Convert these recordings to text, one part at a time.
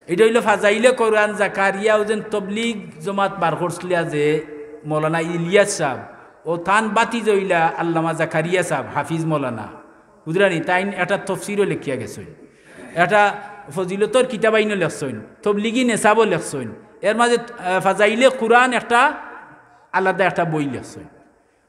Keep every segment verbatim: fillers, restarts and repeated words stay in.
ইটা অইলো ফাজাইলে কোরআন জাকারিয়া, অউ যেন তবলিগ জমাত বার করছিলা যে মৌলানা ইলিয়াস সাব, অউ তান ভাতিজা অইলা আল্লামা জাকারিয়া সাব, হাফিজ মৌলানা। বুঝরানি, তাইন একটা তফসিরও লেখিয়া গেছইন, একটা ফজিলতর কিতাবাইনও লেখছইন, তবলিগি নেশাবও লেখছইন। এর মাঝে, আহ, ফাজাইলে কোরআন একটা আলাদা একটা বই লেখছইন।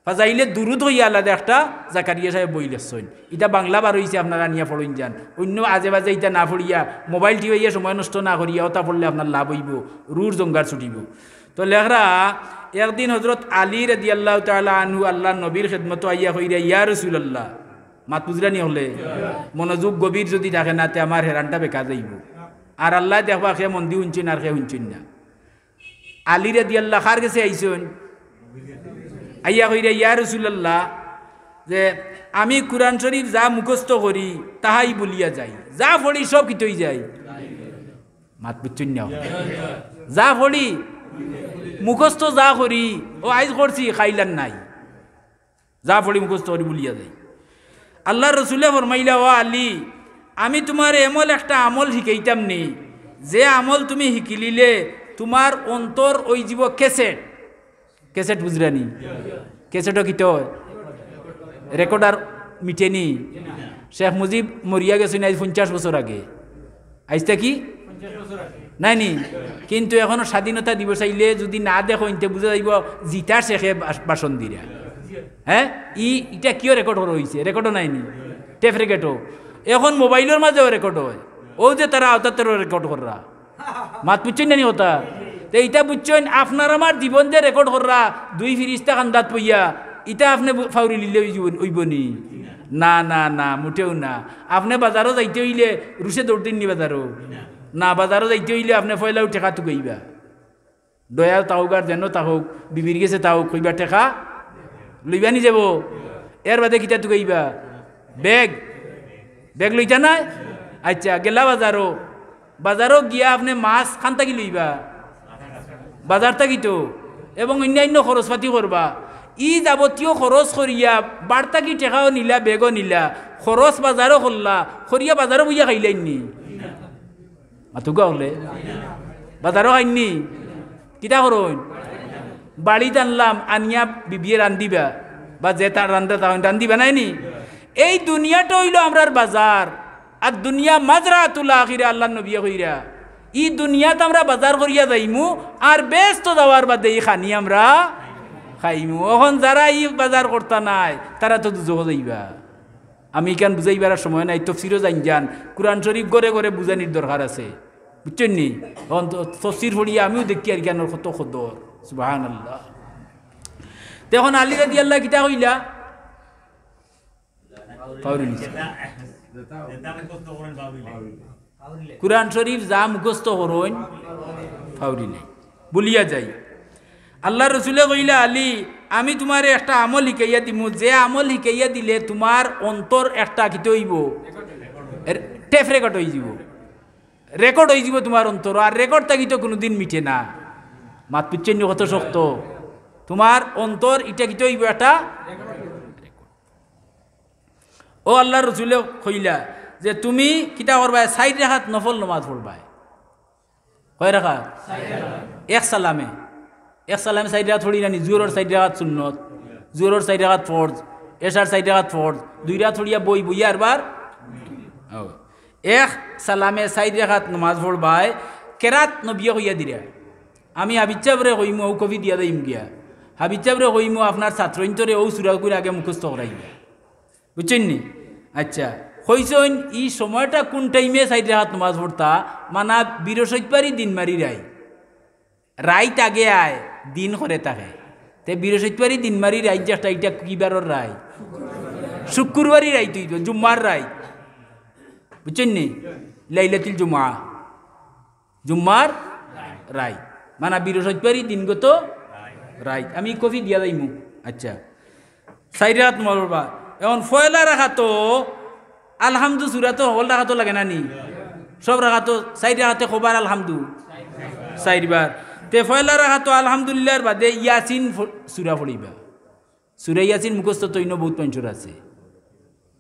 ফাজাইলে দুরুদ কইয়া আলাদা একটা জাকারিয়া সাবে বই লেখছইন। ইটা বাংলা বার অইছে, আপনারা আনিয়া পড়ইন যান। অইন্য আজে বাজে ইটা না পড়িয়া, মোবাইল টিপাইয়া সময় নষ্ট না করিয়া, অতা পড়লে আপনার লাভ অইবো, রুহর জঙ্গার ছুটিবো। তো লেখরা, একদিন হজরত আলী রাদিয়াল্লাহু তাআলা আনহু আল্লার নবীর খেদমতো আইয়া কইরা, "ইয়া রাসূলুল্লাহ।" মাত বুঝরানি অকলে? মনোযোগ গভীর যুদি থাকে না, তে আমার হেরানটা বেকার যাইবো। আর আল্লায় দেখবা কে মন দি হুনছইন আর কে হুনছইন না। আলী রাদিয়াল্লাহ কার গেছে আইছইন? আইয়া কইরা, "ইয়া রাসূলুল্লাহ, যে আমি কুরআন শরীফ যা মুখস্থ করি, তাহাই ভুলিয়া যাই, যা পড়ি সব কিতা অই যায়।" মাত বুঝছইন না? যা পড়ি, মুখস্থ যা করি, অউ আইজ করছি, কাইল আর নাই। যা পড়ি মুখস্থ করি ভুলিয়া যাই। আল্লার রসুলে ফরমাইলা, "ও আলী, আমি তুমারে এমন একটা আমল শিখাইতাম নি, যে আমল তুমি শিখিলিলে তুমার অন্তর অইযিবো ক্যাসেট।" ক্যাসেট বুঝরানি? ক্যাসেটও কিতা অয়? রেকর্ডার মিটেনি? শেখ মুজিব মরিয়া গেছইন আইজ পঞ্চাশ বছর আগে। আইজ থাকি? নায় নি? কিন্তু এখনো স্বাধীনতা দিবস আইলে যুদি না দেখইন, তে বুঝা যাইবো জিতা শেখে ভাষ-, ভাষণ দিরা। হ্যাঁ? ই, ইটা কিও রেকর্ড করা অইছে? রেকর্ডও নাই নি? টেপ রেকর্ডও। এখন মোবাইলর মাঝেও রেকর্ড অয়। অউ যে তারা আওতাতেরও রেকর্ড কররা। মাত বুঝছইন না নি কথা? তে ইটা বুঝছইন, আপনার আমার জীবন যে রেকর্ড কররা, দুই ফিরিস্তা কান্দাত পইয়া, ইটা আপনে বু-, ফাউরিলিলে অইযিবো-, অইবো নি? না, না, না, মুটেও না। আপনে বাজারো যাইতে অইলে রুশে দৌড় দিন নি বাজারো? না, বাজারো যাইতে অইলে আপনে পয়লাউ টেকা তুকাইবা। ডয়াল থাউক আর যেনো থাউক, বিবির গেছে থাউক, কইবা, "টেকা লইবা নি যাইবো?" এর বাদে কিতা তুকাইবা? ব্যাগ। ব্যাগ লইতা নায়? আচ্ছা, গেলা বাজারো। বাজারো গিয়া আপনে মাছ কান থাকি লইবা? বাজার থাকি তো। এবং অইন্যান্য খরচপাতি করবা। ই যাবতীয় খরচ করিয়া, বাড় থাকি টেকাও নিলা, ব্যাগও নিলা, খরচ বাজারও করলা, করিয়া বাজারো বইয়া খাইলাইন নি? মাতুক্কা অকলে? বাজারো খাইন নি? কিতা করইন? বাড়িত আনলাম, আনিয়া বিবিয়ে রান্দিবা, বা যে তার রান্দা তাইন রান্দিবা নায় নি? এই দুনিয়াটা অইলো আমরার বাজার, আর দুনিয়া মাজরাতুল আখিরা, আল্লার নবিয়ে কইরা। ই দুনিয়াত আমরা বাজার করিয়া যাইমু, আর বেহেস্তো যাওয়ার বাদে ই খানি আমরা খাইমু। অখন যারা ই বাজার করতা নায়, তারা তো দুজখো যাইবা। আমি ইখান বুঝাইবার আর সময় নাই, তফসিরও যাইন যান, কুরআন শরীফ ঘরে ঘরে বুঝানির দরকার আছে, বুঝছইন নি? অখন তো তফসির পড়িয়া আমিও দেখি আর ইখানর কত কদর, সুবহানাল্লাহ। তে অখন আলী রাদিয়াল্লাহু কিতা কইলা? ফাউরি নিছে। কুরআন শরীফ যা মুখস্থ করইন, ফাউরি নাই, ভুলিয়া যাই। আল্লার রসুলে কইলা, "আলী, আমি তুমারে একটা আমল শিখাইয়া দিমু, যে আমল শিখাইয়া দিলে তুমার অন্তর একটা কিতা অইবো? এর টেপ রেকর্ড অইযিবো, রেকর্ড অইযিবো তুমার অন্তর, আর রেকর্ড থাকি তো কুনুদিন মিটে না।" মাত বুঝছইন নি কত শক্ত? তুমার অন্তর ইটা কিতা অইবো? একটা রেকর্ড। ও আল্লার রসুলে কইলা যে, "তুমি কিতা করবায়? চাইর রাকাত নফল নমাজ পড়বায়।" কয় রাকাত? এক সালামে। এক সালামে চাইর রাকাত পড়ি না নি? জুহরর চাইর রাকাত সুন্নত, জুহরর চাইর রাকাত ফরজ, এশার চাইর রাকাত ফরজ, দুই রাকাত পড়িয়া বই বইয়া আরবার। ও। এক সালামে চাইর রাকাত নমাজ পড়বায়, কেরাত নবিয়ে কইয়া দিরা। আমি হাফিজ সাবরে কইমু, অউ কপি দিয়া দেইমু গিয়া। হাফিজ সাবরে কইমু, আপনার ছাত্রইন্তরে অউ সুরা করি আগে মুখস্থ করাইবা। বুঝছইন নি? আচ্ছা, কইছইন ই সময়টা কুন টাইমে চাইর রাকাত নমাজ পড়তা? মানা বৃহস্পতিবারি দিন মারি রাইত। রাইত আগে আয়, দিন করে থাকে। তে বৃহস্পতিবারি দিন মারি রাইত যেটা, ইটা কি বারর রাইত? শুক্রবারি রাইত অইতো, জুম্মার রাইত। বুঝছইন নি? লাইলাতুল জুমা। জুম্মার রাইত, মানা বৃহস্পতিবারি দিনগত রাইত। আমি কপি দিয়া যাইমু। আচ্ছা, চাইর রাকাত নমাজ পড়বা। এখন পয়লা রাকাতো আলহামদু সুরা তো হকল রাকাতো লাগে না নি? সব রাকাতো, চাইর রাকাতে কবার আলহামদু? চাইরবার। তে পয়লা রাকাতো আলহামদুলিল্লাহর বাদে ইয়াসিন ফ-, সুরা পড়িবা। সুরা ইয়াসিন মুখস্থ তো ইনো বউত মানষর আছে,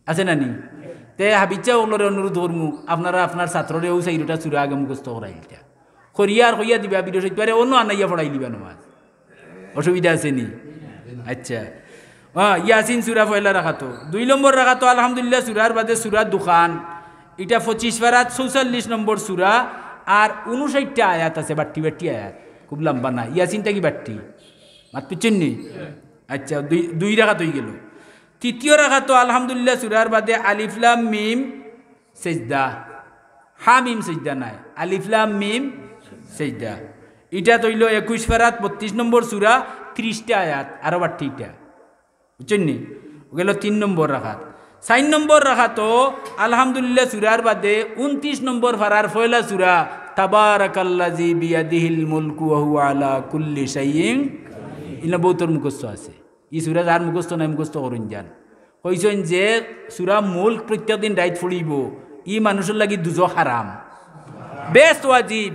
আছে না নি? তে হাফিজ সাব অকলরে অনুরোধ করমু, আপনারা আপনার ছাত্ররে অউ চাইরোটা সূরা আগে মুখস্থ করাইলিতা। করিয়া আর কইয়া দিবা, বৃহস্পতিবারে অনো আনাইয়া পড়াইলিবা নমাজ। অসুবিধা আছে নি? আচ্ছা। হ্যাঁ, ইয়াসিন সূরা পয়লা রাকাতো। দুই নম্বর রাকাতো আলহামদুলিল্লাহ সূরার বাদে সূরা দুখান। ইটা পঁচিশ পারাত চৌচল্লিশ নম্বর সূরা, আর ঊনষাটটা আয়াত আছে, বাট্টি বাট্টি আয়াত, খুব লম্বা না। ইয়াসিন থাকি বাট্টি। মাত বুঝছইন নি? আচ্ছা, দুই, দুই রাকাত অইগেলো। তৃতীয় রাকাতো আলহামদুলিল্লাহ সূরার বাদে আলিফ লাম মিম সেজদা, হা মিম সেজদা নায়, আলিফ লাম মিম সেজদা। ইটা অইলো একুশ পারাত বত্রিশ নম্বর সূরা, ত্রিশটা আয়াত, আরো বাট্টি ইটা। বুঝছইন নি? গেলো তিন নম্বর রাকাত। চাইর নম্বর রাকাতো আলহামদুলিল্লাহ সূরার বাদে ঊনত্রিশ নম্বর পারার পয়লা সূরা, তাবারাকাল্লাযী বিয়াদিহিল মুলকু ওয়া হুয়া আলা কুল্লি শাইইন। ইনো বউতর মুখস্থ আছে। ই সূরা যার মুখস্থ নাই, মুখস্থ করইন যান। কইছইন যে সূরা মুলক প্রত্যেক দিন রাইত পড়িবো, ই মানুষর লাগি দুজখ হারাম। বেহেস্ত ওয়াজিব।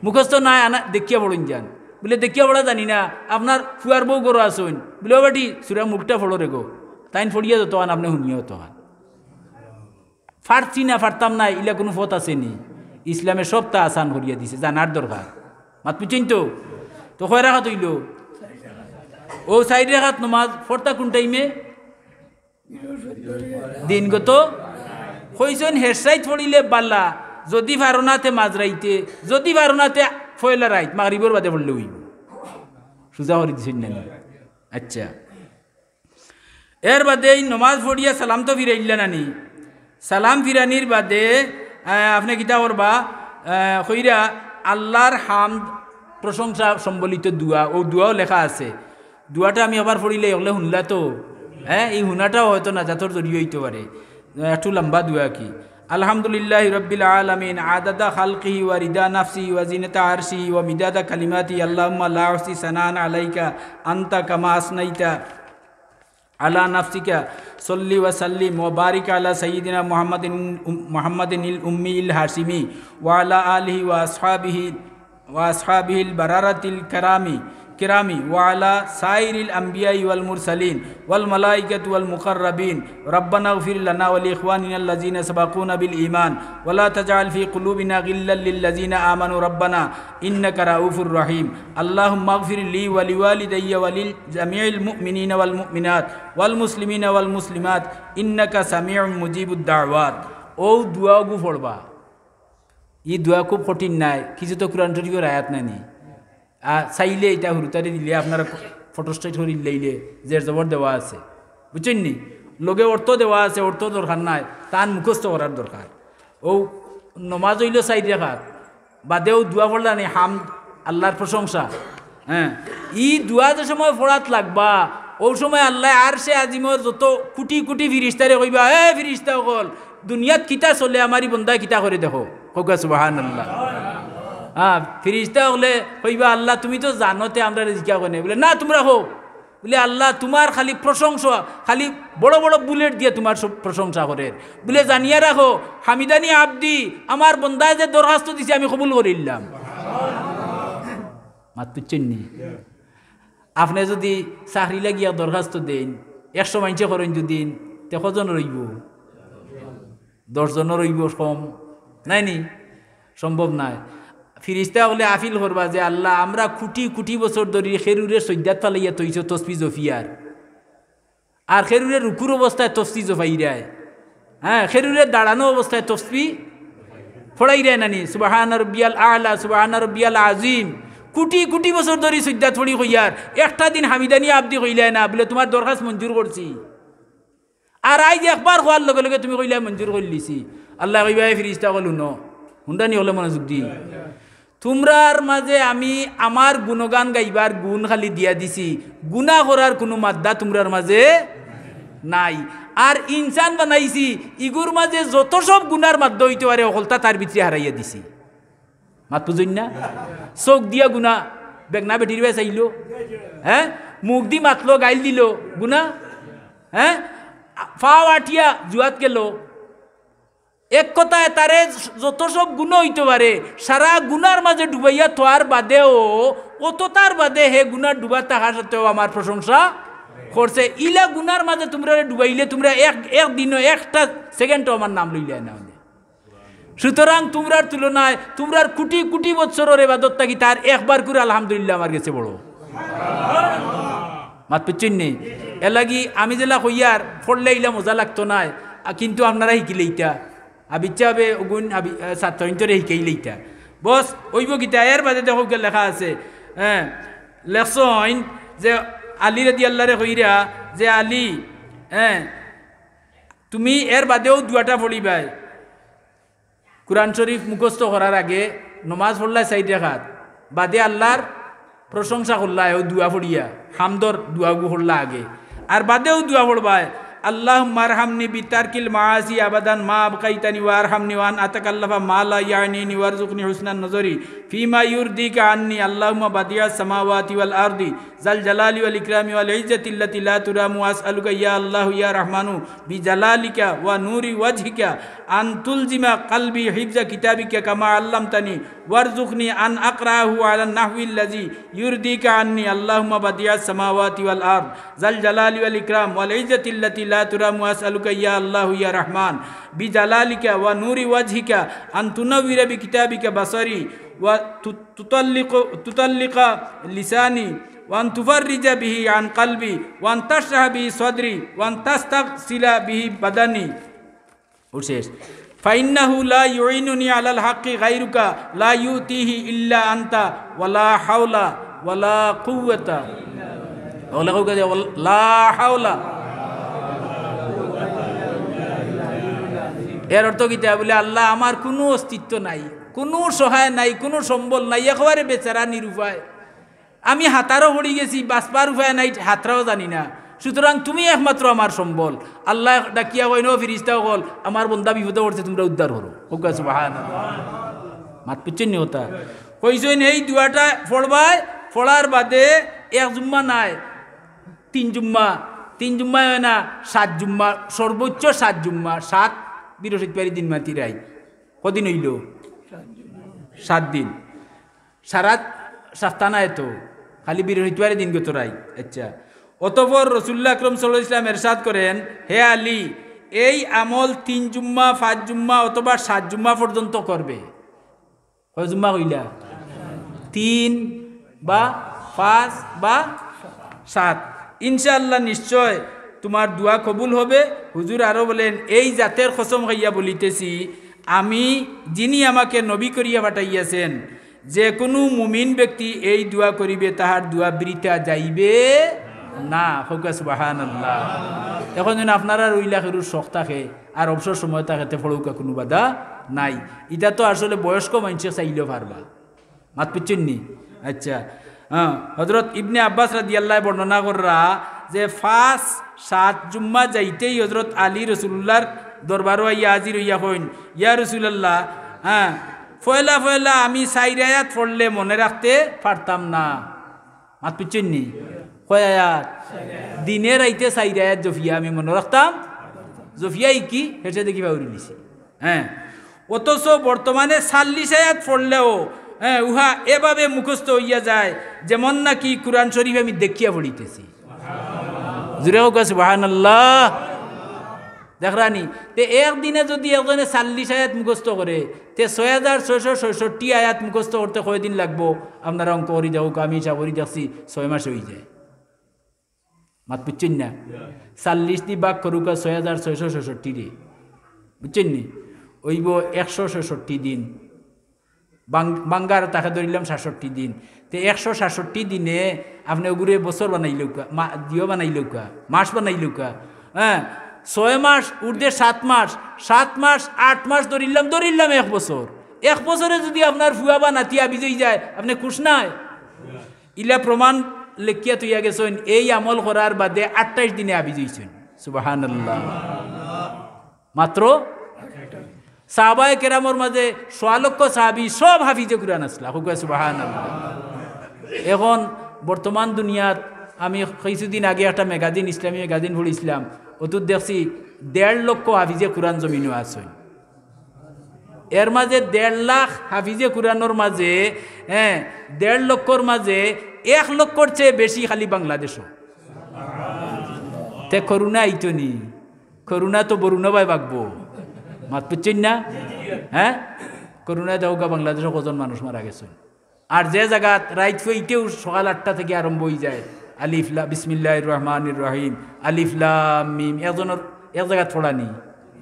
মুখস্থ নাই, আনা, দেখিয়া পড়ইন যান। বুলে, "দেখিয়া পড়া জানি না, আপনার ফুয়ার বউ ঘরো আছইন।" বুলে, "ও বেটি, সূরা মুলকটা পড়ো রে গো।" তাইন পড়িয়া যতখান, আপনে হুনিয়া অতখান। পারছি না, পারতাম না, ইলা কুনু পথ আছে নি? ইসলামে সবতা আসান করিয়া দিছে, জানার দরকার। মাত বুঝছইন তো? তো কয় রাকাত অইলো? অউ চাইর রাকাত নমাজ পড়তা কুন টাইমে? দিনগত। কইছইন হেশাইত পড়িলে বালা, যুদি পারো না তে মাঝরাইতে, যুদি পারো না তে পয়লা রাইত, মাগরিবর বাদে পড়লে অইবো। সুজা করি দিছইন না নি? আচ্ছা। এর বাদে ই নমাজ পড়িয়া সালাম তো ফিরাইলা না নি? সালাম ফিরানির বাদে, আহ, আপনে কিতা করবা? আহ, কইরা আল্লার হামদ, প্রশংসা সম্বলিত দোয়া, অউ দোয়াও লেখা আছে। দোয়াটা আমি আবার পড়িলে অকলে হুনলা তো, হ্যাঁ, ই হুনাটাও হয়তো নাজাতর জরিয়া অইতো পারে। একটু লম্বা দোয়া কি? আলহামদুলিল্লাহি রাব্বিল আলামিন, আদাদা খালকিহি ওয়া রিদা নাফসিহি ওয়া জিনাতা আরশিহি ওয়া মিদাদা কালিমাতিহি, আল্লাহুম্মা লা উহসি সানাআন আলাইকা আনতা কামা আসনাইতা আলা নাফসিকা, সাল্লি ওয়া সাল্লিম ওয়া বারিক আলা সাইয়্যিদিনা মুহাম্মাদিন, মুহাম্মাদিনিল উম্মিয়িল হাশিমি ওয়া আলা আলিহি ওয়া আসহাবিহি, ওয়া আসহাবিহিল বারারাতিল কারামি, কিরামি ওয়া আলা সাইরিল আম্বিয়াই ওয়াল মুরসালিন ওয়াল মালাইকাতি ওয়াল মুকাররাবিন। রাব্বানা ইগফির লানা ওয়া লি ইখওয়ানিনাল্লাযিনা সাবাকুনা বিল ঈমান ওয়া লা তাজআল ফি কুলুবিনা গিল্লাল লিল্লাযিনা আমানু রাব্বানা ইন্নাকা রাউফুর রহিম। আল্লাহুম্মা ইগফির লি ওয়া লিওয়ালিদাইয়া ওয়া লিল জামিইল মুমিনিনা ওয়াল মুমিনাত ওয়াল মুসলিমিনা ওয়াল মুসলিমাত ইন্নাকা সামিউম মুজিবুদ দাওয়াত। অউ দোয়াগু পড়বা। ই দোয়া খুব কঠিন নায়, কিছু তো কুরআন শরীফর আয়াত নানি। আর চাইলে ইটা হুরুতারে দিলে, আপনারা ফটোস্টেট করি লইলে, জের জবর দেওয়া আছে, বুঝছইন নি? লগে অর্থ দেওয়া আছে, অর্থ দরকার নাই, তান মুখস্থ করার দরকার। অউ নমাজ অইলো চাইর রাকাত, বাদেও দোয়া পড়লা নি, হামদ, আল্লার প্রশংসা। হ্যাঁ, ই দোয়া যে সময় পড়াত লাগবা, অউ সময় আল্লায় আরশে আজিমর যত কুটি কুটি ফিরিস্তারে কইবা, "এ ফিরিস্তা অকল, দুনিয়াত কিতা চলে, আমারি বন্দায় কিতা করে দেখো।" কউক্কা সুবহানাল্লাহ। হ্যাঁ, ফিরিস্তা অকলে কইবা, "আল্লাহ, তুমি তো জানো, তে আমরারে জিকাও কেনে?" বুলে, "না, তুমরা কও।" বুলে, "আল্লাহ, তুমার খালি প্রশংসা, খালি বড় বড় বুলেট দিয়া তুমার সব প্রশংসা করের।" বুলে, "জানিয়া রাখো, হামিদানি আবদি, আমার বন্দায় যে দরখাস্ত দিছে, আমি কবুল করিলাম।" মাত বুঝছইন নি? আপনে যুদি চাকরি লাগিয়া দরখাস্ত দেইন, একশো মাইনষে করইন যুদি, তে কয়জন রইবো? দশ জনর অইবো কম, নায় নি? সম্ভব নায়। ফিরিস্তা অকলে আপিল করবা যে, "আল্লাহ, আমরা কুটি কুটি বছর ধরি খেরুরে সইজদাত ফালাইয়া থইছো তসবি জপিয়ার, আর খেরুরে রুকুর অবস্থায় তসবি জপাইরায়, হ্যাঁ, খেরুরে দাঁড়ানো অবস্থায় তসবি পড়াইরায় নানি, সুবহানা রব্বিয়াল আলা, সুবহানা রব্বিয়াল আজিম, কুটি কুটি বছর ধরি সইজদাত পড়ি কইয়ার, একটা দিন হামিদানি আবদি কইলায় না, বুলে তুমার দরখাস্ত মঞ্জুর করছি।" আর আইজ একবার কওয়ার লগে লগে তুমি কইলায় মঞ্জুর করিলিছি। আল্লায় কইবা, "এ ফিরিস্তা অকল হুনো, হুনরানি অকলে মনোযোগ দি। তুমরার মাঝে আমি আমার গুণগান গাইবার গুণ খালি দিয়া দিছি, গুনা করার কুনু মাদ্দা তুমরার মাঝে নাই। আর ইনসান বানাইছি, ইগুর মাঝে যত সব গুনার মাদ্দা অইতে পারে, অকলতা তার ভিতরে হারাইয়া দিছি।" মাত বুঝইন না? চউখ দিয়া গুনা, বেগনা বেটির বায় চাইলো, হ্যাঁ, মুখ দি মাতলো, গাইল দিলো, গুনা, হ্যাঁ, ফাও আটিয়া জুয়াত গেলো। এক কথায় তারে যত সব গুনা অইতো পারে, সারা গুনার মাঝে ডুবাইয়া থওয়ার বাদেও, অততার বাদে হে গুনার ডুবাত থাকা সত্ত্বেও আমার প্রশংসা করছে। ইলা গুনার মাঝে তুমরারে ডুবাইলে তুমরা এক, এক দিনও একটা সেকেন্ডও আমার নাম লইলায় না। সুতরাং তুমরার তুলনায় তুমরার কোটি কোটি বৎসরর ইবাদত থাকি তার একবার করি আলহামদুলিল্লাহ আমার গেছে বড়। মাত বুঝছইন নি? এরলাগি আমি যেলা কইয়ার পড়লে ইলা মজা লাগতো নায়, আ, কিন্তু আপনারা হিকিলে ইতা। আবিচ্ছা হবে অগুন আবি-, আ, ছাত্রইন্তরে হিকাইলে ইতা। বস, অইবো কিতা? এর বাদে দেখউক্কা লেখা আছে, হ্যাঁ, লেখছইন যে আলী রাদিয়াল্লাহুরে কইরা যে আলী, হ্যাঁ, তুমি এর বাদেও দোয়াটা পড়িবায়। কুরআন শরীফ মুখস্থ করার আগে নমাজ পড়লায় চাইর রাকাত, বাদে আল্লার প্রশংসা করলায় অউ দোয়া পড়িয়া, হামদর দোয়াগু পড়লা আগে, আর বাদেও দোয়া পড়বায়, اللهم ارحمني بترك المعاصي أبدا ما أبقيتني وارحمني وأن أتكلف ما لا يعنيني وارزقني حسن النظر فيما يرضيك عني، اللهم بديع السماوات والأرض ذا الجلال والإكرام والعزة التي لا ترام، أسألك يا الله يا رحمن بجلالك ونور وجهك أن تلزم قلبي حفظ كتابك كما علمتني، وارزقني أن أقرأه على النحو الذي يرضيك عني، اللهم بديع السماوات والأرض ذا الجلال والإكرام والعزة التي لا ترام، أسألك يا الله يا رحمن بجلالك ونور وجهك أن تنور بكتابك بصري وتطلق، تطلق لساني وأن تفرج به عن قلبي وأن تشرح به صدري وأن تستغسل به بدني। অউ শেষ। فإنه لا يعينني على الحق غيرك لا يؤتيه إلا أنت ولا حول ولا قوة। অলা কউক্কা যে, লা হাওলা। এর অর্থ কিতা? বলে, আল্লাহ, আমার কুনু অস্তিত্ব নাই, কুনু সহায় নাই, কুনু সম্বল নাই, একেবারে বেচারা নিরুপায়। আমি হাতারও পড়ি গেছি, বাঁচবার উপায় নাই, হাতরাও জানি না। সুতরাং তুমি একমাত্র আমার সম্বল। আল্লায় ডাকিয়া কইন, "ও ফিরিস্তা অকল, আমার বন্দা বিপদো পড়ছে, তুমরা উদ্ধার করো।" কউক্কা সুবহানাল্লাহ। মাত বুঝছইন নি কথা? কইছইন, এই দোয়াটা পড়বায়, পড়ার বাদে এক জুম্মা নায়, তিন জুম্মা, তিন জুম্মা অয় না, সাত জুম্মা, সর্বোচ্চ সাত জুম্মা, সাত বৃহস্পতিবারর দিন মাতিরাই। কদিন অইলো? সাত দিন। সারা সাপ্তা নায় তো, খালি বৃহস্পতিবারর দিন গতরাই। আচ্ছা, অতঃপর রাসুলুল্লাহ আকরাম সাল্লাল্লাহু আলাইহি ওয়াসাল্লাম ইরশাদ করেন, হে আলী, এই আমল তিন জুম্মা, পাঁচ জুম্মা অথবা সাত জুম্মা পর্যন্ত করবে। কয় জুম্মা কইলা? তিন বা পাঁচ বা সাত। ইনশাআল্লাহ নিশ্চয় তোমার দোয়া কবুল হবে। হুজুর আরো বলেন, এই জাতের কসম খাইয়া বলিতেছি, আমি, যিনি আমাকে নবী করিয়া পাঠাইয়াছেন, যে কোনো মুমিন ব্যক্তি এই দোয়া করিবে, তাহার দোয়া বৃথা যাইবে না। কউক্কা সুবহানাল্লাহ। এখন যেন আপনারার অউ লেখা কেউর শখ থাকে আর অবসর সময় থাকে, তে পড়উক্কা, কুনু বাধা নাই। ইটা তো আসলে বয়স্ক মানষে চাইলেও পারবা। মাত বুঝছইন নি? আচ্ছা, হ্যাঁ, হযরত ইবনে আব্বাস রাদিয়াল্লাহু বর্ণনা কররা যে পাঁচ সাত জুম্মা যাইতেই হযরত আলী রাসুলুল্লাহর দরবারো আইয়া হাজির অইয়া কইন, ইয়া রাসুলাল্লাহ, হ্যাঁ, পয়লা পয়লা আমি চাইর আয়াত পড়লে মনে রাখতে পারতাম না। মাত বুঝছইন নি? কয় আয়াত? দিনে রাইতে চাইর আয়াত জপিয়া আমি মনো রাখতাম, জপিয়া ইকি হেষে দেখি পাউরি নিছি। হ্যাঁ, অথচ বর্তমানে চাল্লিশ আয়াত পড়লেও, হ্যাঁ, উহা এভাবে মুখস্থ অইয়া যায়, যেমন নাকি কুরআন শরীফ আমি দেখিয়া পড়িতেছি। জুরে কউক্কা সুবহানাল্লাহ। দেখরানি, তে একদিনে যুদি একজনে চাল্লিশ আয়াত মুখস্থ করে, তে ছয় হাজার ছয়শো ছয়ষট্টি আয়াত মুখস্থ করতে কয়দিন লাগবো? আপনারা অঙ্ক করি দেখউক্কা, আমি হিসাব করি দেখছি, ছয় মাস অইযায়। মাত বুঝছইন না? চাল্লিশ দি ভাগ করউক্কা ছয় হাজার ছয়শো ছয়ষট্টিরে, বুঝছইন নি? অইবো একশো ছয়ষট্টি দিন। বাং-, বাঙ্গার তাকে ধরিলাম সাতষট্টি দিন। তে একশো সাতষট্টি দিনে আপনে অগুরে বছর বানাইলউক্কা, মা-, দিও বানাইলউক্কা, মাস বানাইলউক্কা। হ্যাঁ, ছয় মাস, উর্ধে সাত মাস, সাত মাস, আট মাস ধরিলাম, ধরিলাম এক বছর। এক বছরে যুদি আপনার ফুয়া বা নাতি হাফিজ অইযায়, আপনে খুশ নায়? ইলা প্রমাণ লেখিয়া থইয়া গেছইন, এই আমল করার বাদে আটাইশ দিনে হাফিজ অইছইন। সুবহানাল্লাহ। মাত্র সাহাবায়ে কেরামর মাঝে সোয়া লক্ষ সাহাবী সব হাফিজে কুরআন আছলা। কউক্কা সুবহানাল্লাহ। এখন বর্তমান দুনিয়াত আমি কিছুদিন আগে একটা ম্যাগাজিন, ইসলামী ম্যাগাজিন পড়ছিলাম, অতুত দেখছি দেড় লক্ষ হাফিজে কুরআন জমিনো আছইন। এর মাঝে দেড় লাখ হাফিজে কুরআনর মাঝে, হ্যাঁ, দেড় লক্ষর মাঝে এক লক্ষর চেয়ে বেশি খালি বাংলাদেশো। তে করোনা আইতো নি? করোনা তো বরুণা ভাই বাগবো। মাত বুঝছইন না? হ্যাঁ, করোনায় দেখউক্কা বাংলাদেশো কয়জন মানুষ মারা গেছইন। আর যে জাগাত রাইত অইতেউ সকাল আটটা থাকি আরম্ভ অইযায়, আলিফ লা-, বিসমিল্লাহির রহমানির রহিম, আলিফ লাম মিম, একজনর এক জাগাত পড়া নি,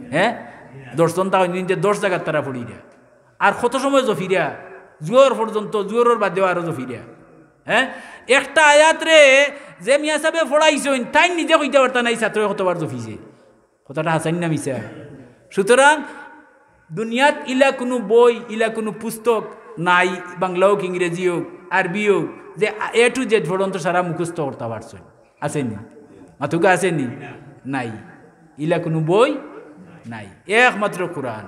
হ্যাঁ, দশজন তা অইন যে দশ জাগাত তারা পড়িরা। আর কত সময় জফিরা, জুহর পর্যন্ত, জুহরর বাদেও আরো জফিরা। হ্যাঁ, একটা আয়াতরে যে মিয়া সাবে পড়াইছইন, তাইন নিজে কইতা পারতা নায় ছাত্রয় কতবার জফিছে। কথাটা হাছা নি না মিছা? সুতরাং দুনিয়াত ইলা কুনু বই, ইলা কুনু পুস্তক নাই, বাংলা অউক, ইংরেজি অউক, আরবি অউক, যে A to Z পর্যন্ত সারা মুখস্থ করতা পারছইন। আছে নি? মাতউক্কা আছে নি? নাই। ইলা কুনু বই নাই, একমাত্র কুরআন।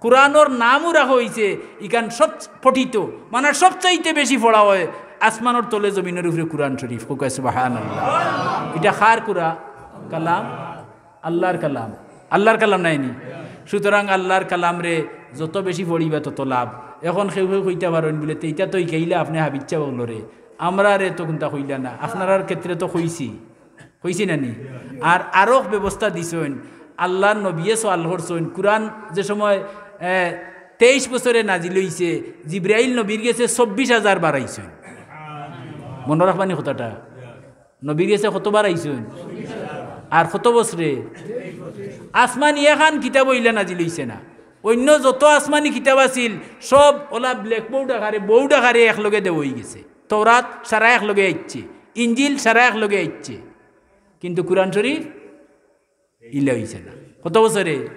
কুরআনর নামও রাখা অইছে, ইখান সব পঠিত, মানে সবচাইতে বেশি পড়া অয় আসমানর তলে জমিনর উপরে কুরআন শরীফ। কউক্কা সুবহানাল্লাহ। ইটা কার কুরআন? কালাম, আল্লার কালাম। আল্লার কালাম নায় নি? সুতরাং আল্লার কালামরে যত বেশি পড়িবা তত লাভ। এখন কেউ কেউ কইতা পারইন বুলে, "তে ইটা তো হিকাইলা আপনে হাফিজ ছাব অকলরে, আমরারে তো কুন্তা কইলা না, আপনারার ক্ষেত্রে তো কইছি।" কইছি না নি? আর আরো ব্যবস্থা দিছইন, আল্লার নবিয়ে সওয়াল করছইন, কুরআন যে সময়, এ, তেইশ বছরে নাজিল অইছে, জিব্রাইল নবীর গেছে চব্বিশ হাজার বার আইছইন। মনো রাখবা নি কথাটা? নবীর গেছে কতবার আইছইন? আর কত বছরে? আসমানি এখান কিতাব অইলা নাজিল অইছে না, অইন্য যত আসমানি কিতাব আছিল সব অলা blackboard আকারে, board আকারে একলগে দেওয়া অইগেছে। তৌরাত সারা একলগে আইছে, ইঞ্জিল সারা একলগে আইছে, কিন্তু কুরআন শরীফ ইলা অইছে না। কত বছরে?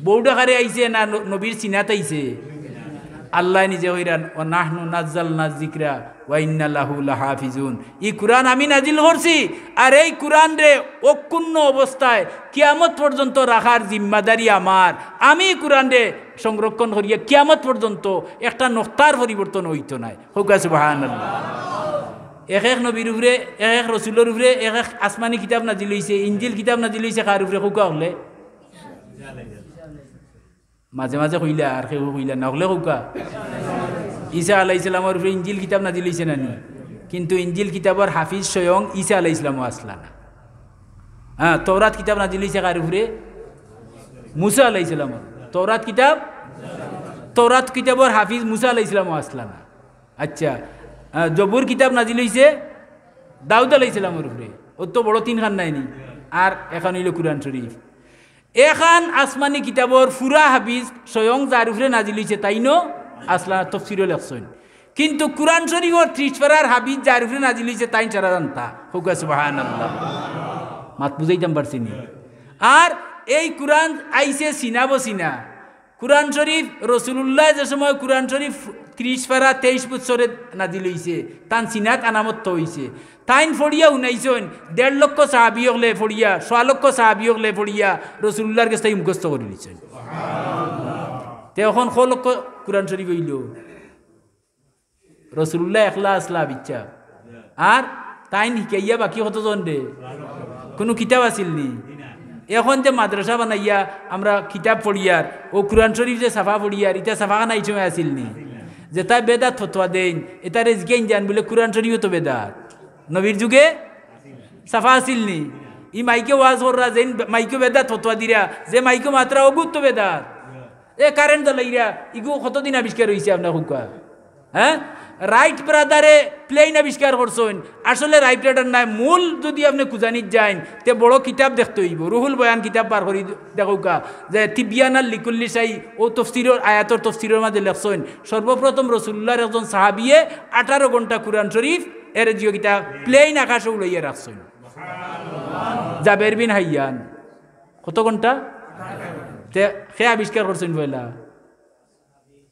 Board আকারে আইছে না, ন-, নবীর সিনাত আইছে? আল্লায় নিজে কইরা, "ওয়া নাহনু নাজ্জালনা যিকরা ওয়া ইন্না লাহু লাহাফিজুন।" ই কুরআন আমি নাজিল করছি, আর এই কুরআনরে অক্ষুণ্ণ অবস্থায় কিয়ামত পর্যন্ত রাখার জিম্মাদারি আমার। আমি কুরআনরে সংরক্ষণ করিয়া কিয়ামত পর্যন্ত একটা নক্তার পরিবর্তন অইতো নায়। কউক্কা সুবহানাল্লাহ। এক এক নবীর উপরে, এক এক রসুলর উপরে এক এক আসমানি কিতাব নাজিল অইছে, ইঞ্জিল কিতাব নাজিল অইছে কার উপরে? কউক্কা অকলে। মাঝে মাঝে কইলা, আর কেউ কইলা না, অকলে কউক্কা। ঈসা আলাইহিস সালামর উপরে ইঞ্জিল কিতাব নাজিল অইছে না নি? কিন্তু ইঞ্জিল কিতাবর হাফিজ স্বয়ং ঈসা আলাইহিস সালামও আছলা না। হ্যাঁ, তৌরাত কিতাব নাজিল অইছে কার উপরে? মুসা আলাইহিস সালামর। তৌরাত কিতাব, তৌরাত কিতাবর হাফিজ মুসা আলাইহিস সালামও আছলা না। আচ্ছা, আহ, জবুর কিতাব নাজিল অইছে দাউদ আলাইহিস সালামর উপরে, অউ তো বড় তিনখান নায় নি, আর এখান অইলো কুরআন শরীফ। এখান আসমানি কিতাবর পুরা হাফিজ স্বয়ং যার উপরে নাজিল অইছে তাইনও আছলা, তফসিরও লেখছইন। কিন্তু কুরআন শরীফর ত্রিশ পারার হাফিজ যার উপরে নাজিল অইছে তাইন সারা জানতা। কউক্কা সুবহানাল্লাহ। মাত বুঝাইতাম পারছি নি? আর এই কুরআন আইছে সিনা বসিনা। কুরআন শরীফ, রসুলুল্লায় যে সময় কুরআন শরীফ ত্রিশ পারা তেইশ বছরে নাজিল অইছে, তান সিনাত আনামত তো অইছে। তাইন পড়িয়া হুনাইছইন, দেড় লক্ষ সাহাবি অকলে পড়িয়া, সোয়া লক্ষ সাহাবি অকলে পড়িয়া রসুলুল্লার গেছ থাকি মুখস্থ করি নিছইন। তে অখন ক লক্ষ কুরআন শরীফ অইলো? রসুলুল্লাহ একলা আছলা বিচ্চা। আর তাইন হিকাইয়া বাকি কতজনরে? কুনু কিতাব আছিল নি? অখন যে মাদ্রাসা বানাইয়া আমরা কিতাব পড়িয়ার, অউ কুরআন শরীফ যে ছাপা পড়িয়ার, ইতা ছাপাখানা ই সময় আছিল নি? যেতায় বেদাত ফতোয়া দেইন, এতারে জিকাইন যান বুলে কুরআন শরীফও তো বেদাত। নবীর যুগে ছাপা আছিল নি? ই মাইকে ওয়াজ কররা, যেইন মাইকে বেদাত ফতোয়া দিরা, যে মাইকে মাতরা অগুত তো বেদাত। এ কারেন্ট জ্বালাইরা, ইগু কতদিন আবিষ্কার অইছে আপনার কউক্কা? হ্যাঁ, রাইট ব্রাদারে প্লেন আবিষ্কার করছইন, আসলে রাইট ব্রাদার নায়। মূল যুদি আপনে খুজানিত যাইন, তে বড় কিতাব দেখতে অইবো। রুহুল বয়ান কিতাব বার করি দেখউক্কা, যে তিবিয়ানাল লিকুল্লি শাই, অউ তফসিরর, আয়াতর তফসিরর মাঝে লেখছইন, সর্বপ্রথম রসুলুল্লার একজন সাহাবিয়ে আঠারো ঘন্টা কুরআন শরীফ এরে জিও কিতা প্লেন আকাশো উড়াইয়া রাখছইন। জাবের বিন হাইয়ান। কত ঘন্টা? তে কে আবিষ্কার করছইন পয়লা?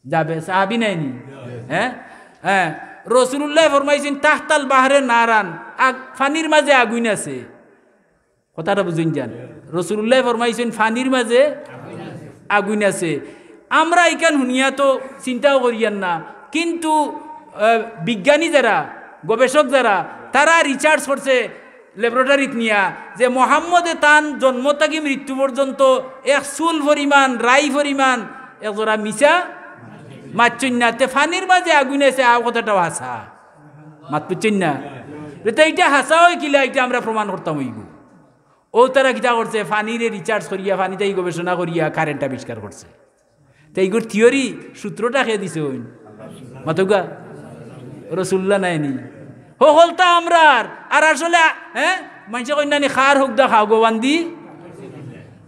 যাবে, সাহাবি নায় নি? হ্যাঁ? হ্যাঁ। রসুলুল্লায় ফরমাইছইন, "তাহতাল বাহরে নারান", আগ-, পানির মাঝে আগুইন আছে। কথাটা বুঝইন যান। রসুলুল্লায় ফরমাইছইন, "পানির মাঝে আগুইন আছে।" আমরা ইখান হুনিয়া তো চিন্তাও করিয়ার না, কিন্তু, আহ, বিজ্ঞানী যারা, গবেষক যারা, তারা research করছে, ল্যাবরেটরিত নিয়া যে মোহাম্মদে তান জন্ম থাকি মৃত্যু পর্যন্ত এক চুল পরিমাণ, রাই পরিমাণ এক জরা মিছা মাতছইন না। তে পানির মাঝে আগুইন আছে, আও কথাটাও হাছা। মাত বুঝছইন না? তে ইটা হাছা অয় কিলা, ইটা আমরা প্রমাণ করতাম অইবো। অউ তারা কিতা করছে? পানিরে recharge করিয়া, পানিত ই গবেষণা করিয়া কারেন্ট আবিষ্কার করছে। তে ইগুর theory, সূত্রটা কে দিছইন? মাতউক্কা, রসুলুল্লাহ নায় নি? হকলতা আমরার। আর আসলে, হে, মানষে কইন না নি, "খার হউক দা খাও গো বান্দি,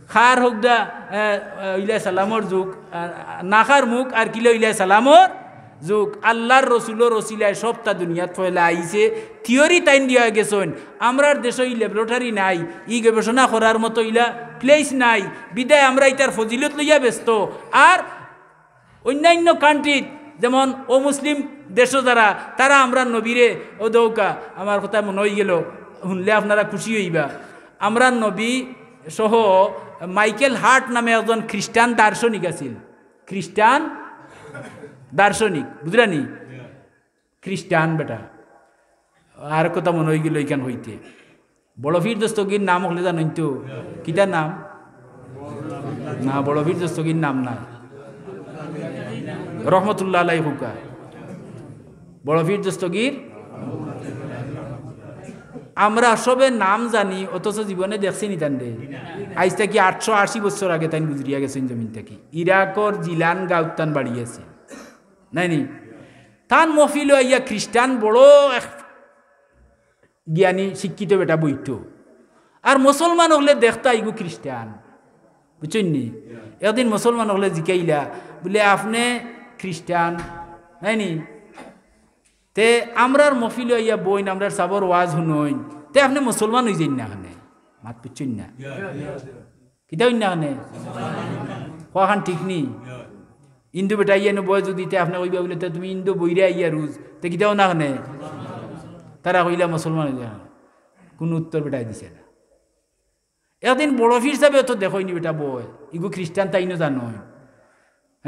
খার হউক দা, এ, এ, ইলা সালামর যুগ, আ, আ, না খার মুখ আর কিলা ইলা সালামর যুগ।" আল্লার রসুলর ওসিলায় সবতা দুনিয়াত পয়লা আইছে। Theory তাইন দিয়া গেছইন। আমরার দেশো ই laboratory নাই, ই গবেষণা করার মতো ইলা place নাই, বিধায় আমরা ইতার ফজিলত লইয়া ব্যস্ত। আর অইন্যাইন্য countryত, যেমন অমুসলিম দেশো যারা, তারা আমরার নবীরে, অউ দেউক্কা, আমার কথা মনো অইগেলো, হুনলে আপনারা খুশি অইবা। আমরার নবী সহ মাইকেল হার্ট নামে একজন খ্রিস্টান দার্শনিক আছিল। খ্রিস্টান দার্শনিক, বুঝরা নি? খ্রিস্টান বেটা। আর কথা মনো অইগেলো ইখান কইতে। বড় পীর দস্তগীর নাম হকলে জানইন তো? কিতা নাম? না, বড় পীর দস্তগীর নাম নায়। রহমতুল্লাহ আলাই কউক্কা। বড় পীর দস্তগীর, আমরা সবে নাম জানি, অথচ জীবনে দেখছি নি তানরে। আইজ থাকি আটশো আশি বছর আগে তাইন গুজরিয়া গেছইন জমিন থাকি। ইরাকর জিলান গাউত তান বাড়ি আছে। নায় নি? তান মহফিলো আইয়া খ্রিস্টান বড় এক জ্ঞানী শিক্ষিত বেটা বইতো। আর মুসলমান অকলে দেখতা ইগু খ্রিস্টান। বুঝছইন নি? একদিন মুসলমান অকলে জিকাইলা, বুলে, "আপনে খ্রিস্টান, নায় নি? তে আমরার মহফিলো আইয়া বইন, আমরার সাবর ওয়াজ হুনইন, তে আপনে মুসলমান অইযাইন না কেনে?" মাত বুঝছইন না? কিতা অইন না কেনে? কওয়াখান ঠিক নি? হিন্দু বেটা আইয়া নু বয় যুদি, তে আপনে কইবা বুলে, "তে তুমি হিন্দু বইরে আইয়া রুজ, তে কিতা অও না কেনে?" তারা কইলা, "মুসলমান অইলে না।" কুনু উত্তর বেটায় দিছে না। একদিন বড় পীর সাবে অতো দেখইন নি বেটা বয়, ইগু খ্রিস্টান তাইনও জানইন।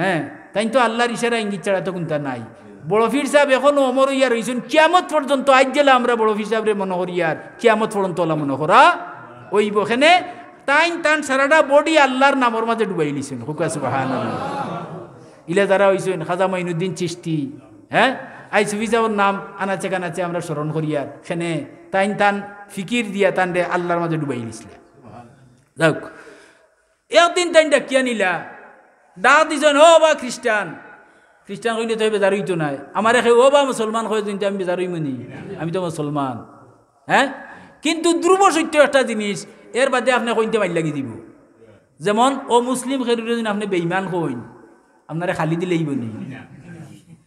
হে, তাইন তো আল্লার ইশারা ইঙ্গিত ছাড়া তো কুন্তা নাই। বড় পীর সাব এখনো অমর অইয়া রইছইন, কিয়ামত পর্যন্ত। আইজ যেলা আমরা বড় পীর সাবরে মনো করিয়ার, কিয়ামত পর্যন্ত অলা মনো করা অইবো। কেনে? তাইন তান সারাটা body আল্লার নামর মাঝে ডুবাইলিছইন। কউক্কা সুবহানাল্লাহ। ইলা যারা অইছইন, খাজা মঈনুদ্দিন চিশতি, হে, আইজ সুফি সাবর নাম আনাচে কানাচে আমরা স্মরণ করিয়ার। কেনে? তাইন তান ফিকির দিয়া তানরে আল্লার মাঝে ডুবাইলিছলা। যাউক, একদিন তাইন ডাকিয়া নিলা, ডাক দিছইন, "ও বা খ্রিস্টান।" খ্রিস্টান কইলে তো বেজার অইতো নায়। আমারে কেউ "ও বা মুসলমান" কয় যুদি, আমি বেজার অইমু নি? আমি তো মুসলমান। হে? কিন্তু ধ্রুব সত্য একটা জিনিস, এর বাদে আপনে কইনতে মাইর লাগি দিবো। যেমন অমুসলিম কেউরে যুদি আপনে বেইমান কইন, আপনারে খালি দিলে অইবো নি?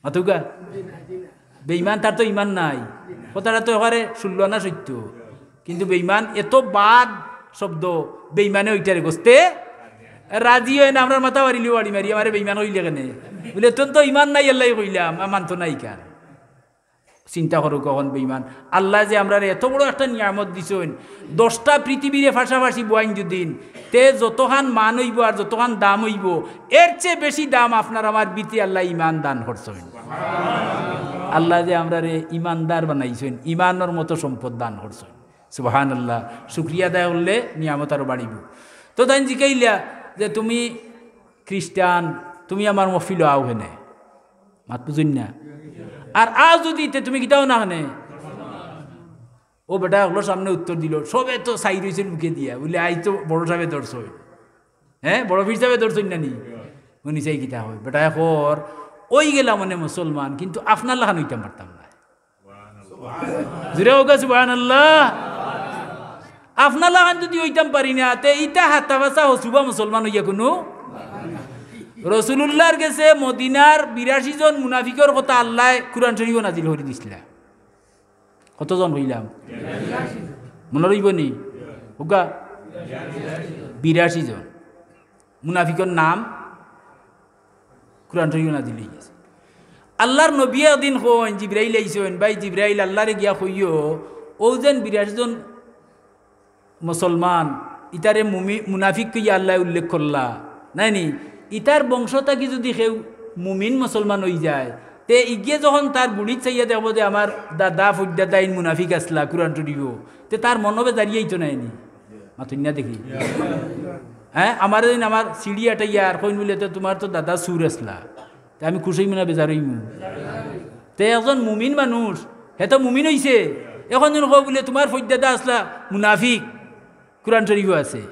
মাতউক্কা? বেইমান, তার তো ইমান নাই। কথাটা তো একেবারে ষোল্ল আনা সত্য। কিন্তু বেইমান, এত bad শব্দ, বেইমানে অইটারে গছতে রাজি অয় না। আমরার মাথা বাড়িলিও বাড়ি মারি, "আমারে বেইমান কইলে কেনে?" বুলে, "তোর তো ইমান নাই, এরলাগি কইলাম, আর মানতো না ইখান।" চিন্তা করউক্কা অখন বেইমান। আল্লায় যে আমরারে এত বড় একটা নিয়ামত দিছইন, দশটা পৃথিবীরে পাশাপাশি বওয়াইন যুদি, তে যতখান মান অইবো আর যতখান দাম অইবো, এর চেয়ে বেশি দাম আপনার আমার ভিতরে আল্লায় ইমান দান করছইন। আল্লায় যে আমরারে ইমানদার বানাইছইন, ইমানর মতো সম্পদ দান করছইন। সুবহানাল্লাহ। শুকরিয়া আদায় করলে নিয়ামত আরো বাড়িবো। তো তাইন জিকাইলা যে, "তুমি খ্রিস্টান, তুমি আমার মহফিলো আও কেনে?" মাত বুঝইন না। আর আও যুদি, তে তুমি কিতা অও না কেনে? অউ বেটা অকলর সামনে উত্তর দিলো, সবে তো চাই রইছইন মুখে দিয়া, বুলে, "আইজ তো বড় সাবে ধরছইন।" হে, বড় পীর সাবে ধরছইন না নি? হুনি চাই কিতা কয়। বেটায় কর, "অইগেলাম অনে মুসলমান, কিন্তু আপনার লাখান অইতাম পারতাম না।" জুরে কউক্কা সুবহানাল্লাহ। আপনার লাখান যুদি অইতাম পারি না, তে ইতা হাত্তা-পাছা হসুবা মুসলমান অইয়া কুনু। রসুলুল্লাহর গেছে মদিনার বিরাশি জন মুনাফিকর কথা আল্লায় কুরআন শরীফো নাজিল করি দিছলা। কতজন কইলাম? মনো রইবো নি? কউক্কা? বিরাশি জন। মুনাফিকর নাম কুরআন শরীফো নাজিল অইগেছে। আল্লার নবীয়ে একদিন কইন, জিব্রাইল আইছইন, "ভাই জিব্রাইল, আল্লারে গিয়া কইও, অউ যেন বিরাশি জন মুসলমান, ইতারে মুমি-, মুনাফিক কইয়া আল্লায় উল্লেখ করলা, নায় নি? ইতার বংশ থাকি যুদি কেউ মুমিন মুসলমান অইযায়, তে ইগিয়ে যখন তার গুড়িত চাইয়া দেখবো যে আমার দাদা, ফুরদাদা ইন মুনাফিক আছলা, কুরআন শরীফো, তে তার মনো বেজারি আইতো নায় নি?" মাতইন না দেখি। হে, আমারে যেন আমার সিঁড়ি আটাইয়া আর কইন বুলে, "তে তুমার তো দাদা চুর আছলা।" তে আমি খুশ অইমু না বেজার অইমু? তে একজন মুমিন মানুষ, হে তো মুমিন অইছে, অখন যেন কও বুলে, "তুমার ফুরদাদা আছলা মুনাফিক।" কোরআন শরীফও আছে।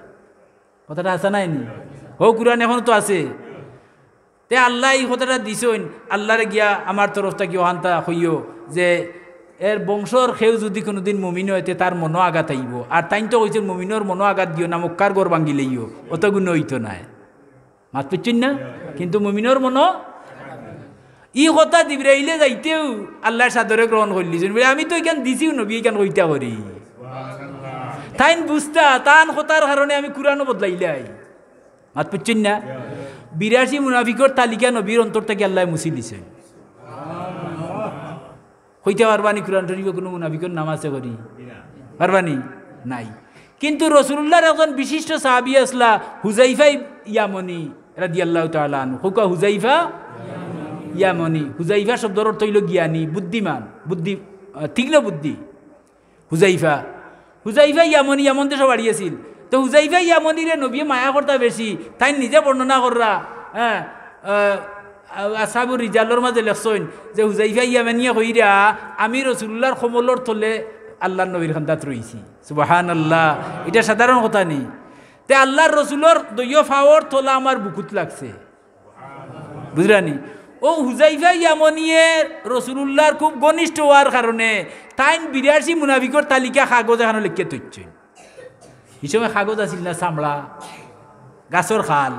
কথাটা হাছা নায়নি? হউ, কোরআন অখনো তো আছে। তে আল্লায় ই কথাটা দিছইন, আল্লারে গিয়া আমার তরফ থাকি অখানতা কইও যে এর বংশর কেউ যুদি কুনুদিন মুমিন অয়, তে তার মনো আঘাত আইবো। আর তাইন তো কইছইন, মুমিনর মনো আঘাত দিও না, মক্কার ঘর ভাঙ্গিলাইও, অত গুণে অইতো নায়। মাত বুঝছইন না? কিন্তু মুমিনর মনো, ই কথা জিব্রাইলে যাইতেউ আল্লায় সাদরে গ্রহণ করিলিছইন। বলে, "আমি তো ইখান দিছিউ নবী, ইখান কইতা করি।" তাইন বুঝতা, তান কথার কারণে আমি কোরআনও বদলাইলাই। মাত বুঝছইন না? বিরাশি মুনাফিকর তালিকা নবীর অন্তর থাকি আল্লায় মুছিলিছইন। কইতা পারবানি কোরআন শরীফো কুনু মুনাফিকর নাম আছে করি? পারবানি? নাই। কিন্তু রসুলুল্লাহর একজন বিশিষ্ট সাহাবী আছলা হুজাইফা ইয়ামনি রাদিয়াল্লাহু তাআলা আনহু। কউক্কা হুজাইফা ইয়ামনি। হুজাইফা শব্দর অর্থ অইলো জ্ঞানী, বুদ্ধিমান, বুদ্ধি, আহ, তীক্ষ্ণ বুদ্ধি। হুজাইফা, হুজাইফা ইয়ামনি, ইয়ামন দেশো বাড়ি আছিল। তো হুজাইফা ইয়ামনিরে নবীয়ে মায়া করতা বেশি, তাইন নিজে বর্ণনা কররা, হ্যাঁ, আহ, আসহাবুর রিজালর মাঝে লেখছইন যে হুজাইফা ইয়ামনিয়ে কইরা, "আমি রসুলুল্লাহর কমলর তলে আল্লাহর নবীর কান্দাত রইছি।" সুবহানাল্লাহ, ইটা সাধারণ কথা নি। তে আল্লাহর রসুলর দুইও পাওর তলা আমার বুকুত লাগছে। বুঝরানি? অউ হুজাইফা ইয়ামনিয়ে রসুলুল্লাহর খুব ঘনিষ্ঠ অওয়ার কারণে তাইন বিরাশি মুনাফিকর তালিকা কাগজ এখানো লেখিয়া থইছইন। ই সময় কাগজ আছিল না, চামড়া, গাছর খাল,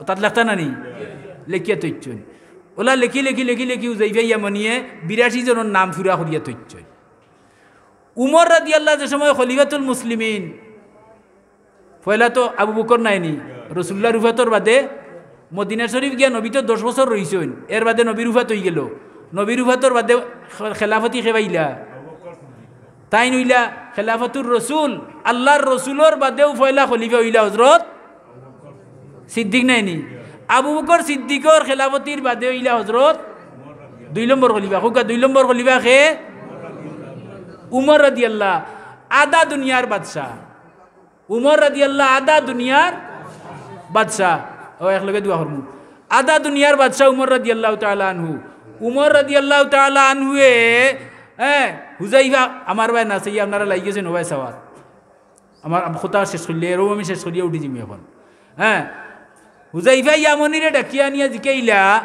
অতাত লেখতা না নি? লেখিয়া থইছইন। অলা লেখি, লেখি, লেখি, লেখি হুজাইফা ইয়ামনিয়ে বিরাশি জনর নাম পুরা করিয়া থইছইন। উমর রাদিয়াল্লাহু যে সময় খলিফাতুল মুসলিমিন, পয়লা তো আবু বকর নায়নি, রসুলুল্লাহর উফাতর বাদে মদিনা শরীফ গিয়া নবী তো দশ বছর রইছইন, এর বাদে নবীর উফাত অইগেলো। নবীর উফাতর বাদে খে-, খেলাফতি কে পাইলা? তাইন অইলা খেলাফতুর রসুল, আল্লাহর রসুলর বাদেউ পয়লা খলিফা অইলা হজরত সিদ্দিক নায়নি? আবু বকর সিদ্দিকর খেলাফতির বাদে অইলা হজরত দুই নম্বর খলিফা। কউক্কা দুই নম্বর খলিফা কে? উমর রাদিয়াল্লাহ, আধা দুনিয়ার বাদশা। উমর রাদিয়াল্লাহ আধা দুনিয়ার বাদশা। অউ একলগে দোয়া করমু। আধা দুনিয়ার বাদশা উমর রাদিয়াল্লাহু তাআলা আনহু। উমর রাদিয়াল্লাহু তাআলা আনহুয়ে, হ্যাঁ, হুজাইফা, আমার ভাই না চাইয়া আপনারা লাগি গেছইন, ও ভাই সাওয়ার। আমার, আমার কথা শেষ করিলে, এরও আমি শেষ করিয়া উঠি যিমু অখন। হ্যাঁ, হুজাইফা ইয়ামনিরে ডাকিয়া আনিয়া জিকাইলা,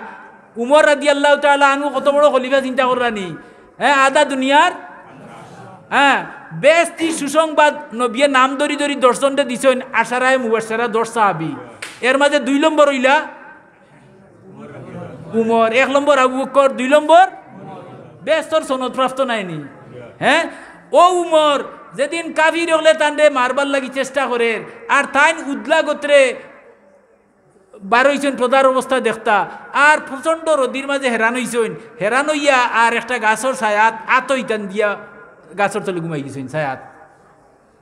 উমর রাদিয়াল্লাহু তাআলা আনহু কত বড় খলিফা চিন্তা কররানি? হ্যাঁ, আধা দুনিয়ার, হ্যাঁ, বেহেস্তি সুসংবাদ নবিয়ে নাম ধরি ধরি দশ জনরে দিছইন, আশারায়ে মুবাশশারা দশ সাহাবী। এর মাঝে দুই নম্বর অইলা উমর, এক নম্বর আবু বকর, দুই নম্বর বেহেস্তর সনদপ্রাপ্ত নায়নি? হ্যাঁ, অউ উমর যেদিন কাফির অকলে তানরে মারবার লাগি চেষ্টা করের, আর তাইন উদলা গোত্রে বার অইছইন প্রজার অবস্থা দেখতা, আর প্রচণ্ড রইদর মাঝে হেরান অইছইন, হেরান অইয়া আর একটা গাছর ছায়াত আতো ইতান দিয়া গাছর তলে ঘুমাই গেছইন ছায়াত।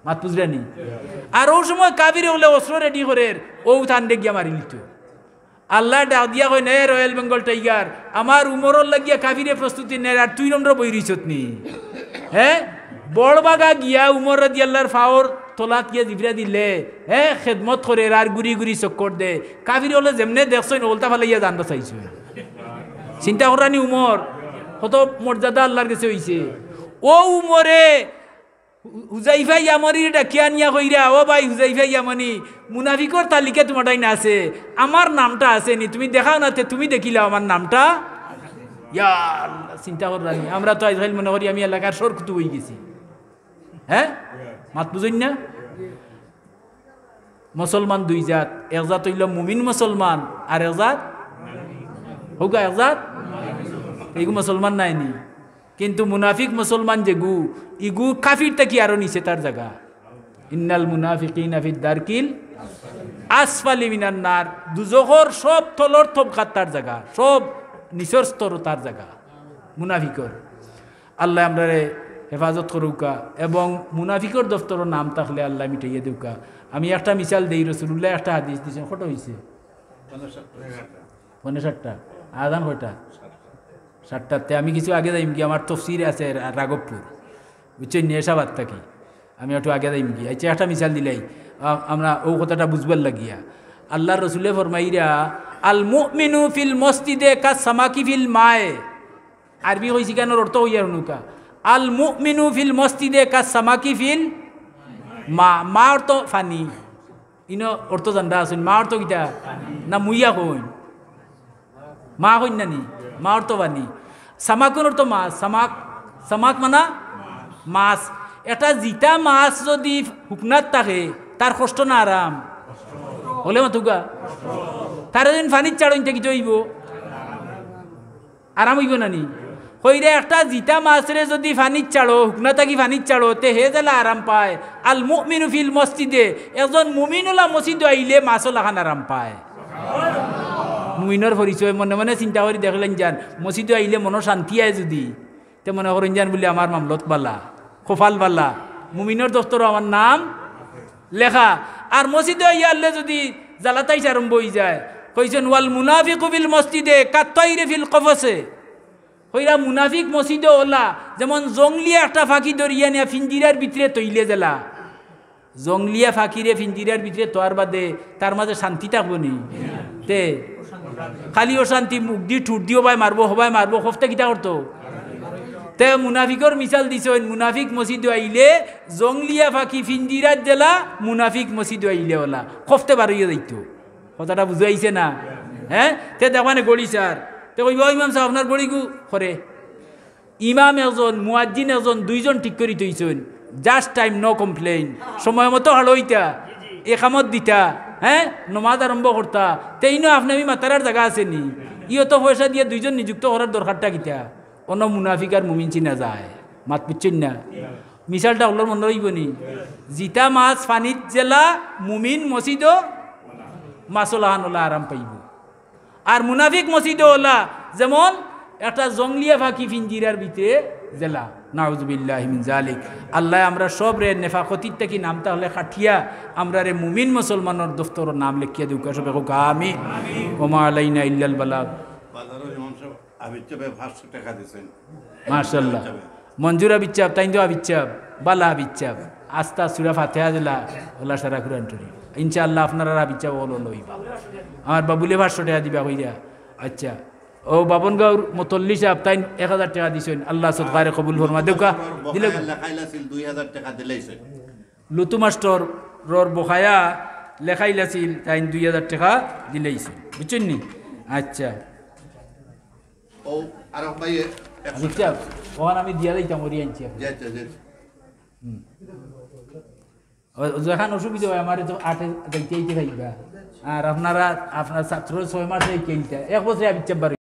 মাত বুঝরানি? আর অউ সময় কাফির অকলে অস্ত্র ready করের, অউ তানরে গিয়া মারিলিতো। আল্লায় ডাক দিয়া কইন, "এ Royal Bengal Tiger, আমার উমরর লাগিয়া কাফিরে প্রস্তুতি নের, আর তুই নম্র বই রইছত নি?" হ্যাঁ, বড় বাগা গিয়া উমর রাদিয়াল্লাহর পাওর তলাত গিয়া জিবরা দিলে, হ্যাঁ, খেদমত করের আর ঘুরি ঘুরি চক্কর দে। কাফির অকলে যেমনে দেখছইন, অকলতা ফালাইয়া জান বাঁচাইছইন। চিন্তা কররানি উমর, কত মর্যাদা আল্লাহর গেছে অইছে। অউ উমরে হু-, হুজাইফা ইয়ামনিরে ডাকিয়া আনিয়া কইরা, "ও ভাই হুজাইফা ইয়ামনি, মুনাফিকর তালিকা তুমার টাইন আছে, আমার নামটা আছে নি? তুমি দেখাও না তে, তুমি দেখিলাও আমার নামটা।" ইয়া আল্লাহ, চিন্তা কররানি, আমরা তো আইজকাইল মনে করি আমি এলাকার সর কুতুব অইগেছি। হ্যাঁ, মাত বুঝইন না? মুসলমান দুই জাত, এক জাত অইলো মুমিন মুসলমান, আর এক জাত, কউক্কা এক জাত, ইগু মুসলমান নায়নি। কিন্তু মুনাফিক মুসলমান যেগু, ইগু কাফির থাকি আরো নিচে তার জাগা। ইন্নাল মুনাফিকিনা ফিদ দারকিল আসফালি মিনান নার, দুজখর সব তলর তবকাত তার জাগা, সব নিচর স্তর তার জাগা মুনাফিকর। আল্লায় আমরারে হেফাজত করউক্কা এবং মুনাফিকর দফতরর নাম থাকলে আল্লায় মিটাইয়া দেউক্কা। আমি একটা মিসাল দেই, রসুলুল্লায় একটা হাদিস দিছইন, কয়টা অইছে? পৌনে সাতটা। আজান কয়টা? সাতটাতে। আমি কিছু আগে যাইমগি, আমার তফসির আছে রা-, রাঘবপুর, বুঝছইন নি, এশাবাদ থাকি। আমি একটু আগে যাইমগি। আচ্ছা, একটা মিসাল দিলাই, আ-, আমরা অউ কথাটা বুঝবার লাগিয়া। আল্লাহর রসুলে ফরমাইরা, "আল মুমিনু ফিল মসজিদে কাস সামাকি ফিল মায়ে।" আরবি কইছি কেন, অর্থ কইয়া হুনুক্কা। "আল মুমিনু ফিল মসজিদে কাস সামাকি ফিল।" মা, মা অর্থ পানি। ইনো অর্থ জানরা আছইন, মা অর্থ কিতা? না মুইয়া কইন? মা কইন না নি? মা অর্থ পানি। সামাকুন অর্থ মাছ, সামাক, সামাক মানা মাছ। একটা জিতা মাছ যুদি হুকনাত থাকে, তার কষ্ট না আরাম? অকলে মাতুক্কা। তারে যুদি পানিত ছাড়ইন তে কিতা অইবো? আরাম অইবো না নি? কইরা একটা জিতা মাছরে যুদি পানিত ছাড়ো, হুকনা থাকি পানিত ছাড়ো, তে হে যেলা আরাম পায়। আল মুমিনু ফিল মসজিদে, একজন মুমিন অলা মসজিদো আইলে মাছও লাখান আরাম পায়। মুমিনর পরিচয় মনে মনে চিন্তা করি দেখলাইন যান, মসজিদো আইলে মনো শান্তি আয় যুদি, তে মনে করইন যান বুলি আমার মামলত বালা, কপাল বালা, মুমিনর দফতরো আমার নাম লেখা। আর মসজিদো আইয়া আনলে যুদি জ্বালাতাইশ আরম্ভ অইযায়, কইছইন, "ওয়াল মুনাফিকু ফিল মসজিদে কাত্তাইরে ফিল কফসে।" কইরা মুনাফিক মসজিদো অলা, যেমন জংলিয়া একটা ফাকি ধরিয়া নিয়া ফিঞ্জিরার ভিতরে থইলে যেলা। জংলিয়া ফাকিরে ফিঞ্জিরার ভিতরে থওয়ার বাদে তার মাঝে শান্তি থাকবো নি? তে খালি অশান্তি, মুখদি ঠুটদি হবায় মারবো, হবায় মারবো, খফতে কিতা করতো? তে মুনাফিকর মিছাল দিছইন, মুনাফিক মসজিদো আইলে জংলিয়া ফাকি ফিঞ্জিরাত যেলা, মুনাফিক মসজিদো আইলে অলা, খফতে বারইয়া যাইতো। কথাটা বুঝাইছে না? হ্যাঁ, তে দেখবানে গড়ি স্যার, তে কইবা, "ও ইমাম সাব, আপনার গড়িগু করে।" ইমাম একজন, মুয়াজ্জিন একজন, দুইজন ঠিক করি থইছইন, just time, no complain। সময় মতো হাড়ইতা, একামত দিতা, হ্যাঁ, নমাজ আরম্ভ করতা, তে ইনো আপনে আমি মাতারার জাগা আছে নি? ইও তো পয়সা দিয়া দুইজন নিযুক্ত করার দরকারটা কিতা? অনো মুনাফিক আর মুমিন চিনা যায়, মাত বুঝছইন না? মিছালটা অকলর মনো রইবো নি? জিতা মাছ পানিত যেলা, মুমিন মসজিদো মাছও লাখান অলা আরাম পাইবো। আর মুনাফিক মসজিদো অলা, যেমন একটা জংলিয়া ফাকি ফিঞ্জিরার ভিতরে যেলা। নাউজুবিল্লাহি মিন জালিক। আল্লায় আমরা সবরে নেফাকতির থাকি নাম তাহলে কাটিয়া, আমরারে মুমিন মুসলমানর দফতরো নাম লেখিয়া দেউক্কা, সবে কউক্কা আমিন। ওমা আলাইনা ইল্লাল বালাগ। বাজারো ইমাম সাব আবিদ সাবে পাঁচশো টেকা দিছইন। মাশাআল্লাহ। আবিদ সাবে। মঞ্জুর আবিদ সাব, তাইন তো আবিদ সাব, বালা আবিদ সাব। আস্তা সুরা ফাতিহা দিলা, অলা সারা কুরআন শরীফ। ইনশাআল্লাহ আপনারার আবিদ সাব অকল অইবা। আমার বাবুলে পাঁচশো টেকা দিবা কইরা। আচ্ছা। ও বাবনগাঁওর মতল্লি সাব, তাইন এক হাজার টেকা দিছইন। আল্লায় সদকারে কবুল ফরমা দেউক্কা। দিলে বকায়া লেখাইল আছিল দুই হাজার টেকা দিলাইছইন। লুতু মাস্টরর বকায়া লেখাইল আছিল, তাইন দুই হাজার টেকা দিলাইছইন। বুঝছইন নি? আচ্ছা। ও, আরক ভাই, একশো আচ্ছা, ওখানে আমি দিয়া দিতাম, ওরি আনছি আমি। জি, আচ্ছা, জি। হুম। ও, ও, যেখান অসুবিধা হয়, আমারে তো আটে যাইতে আইতে পাইবা। আর আপনারা, আপনার ছাত্র ছয় মাসে এই কেইটা, এক বছরে আবিচ্ছাপ বার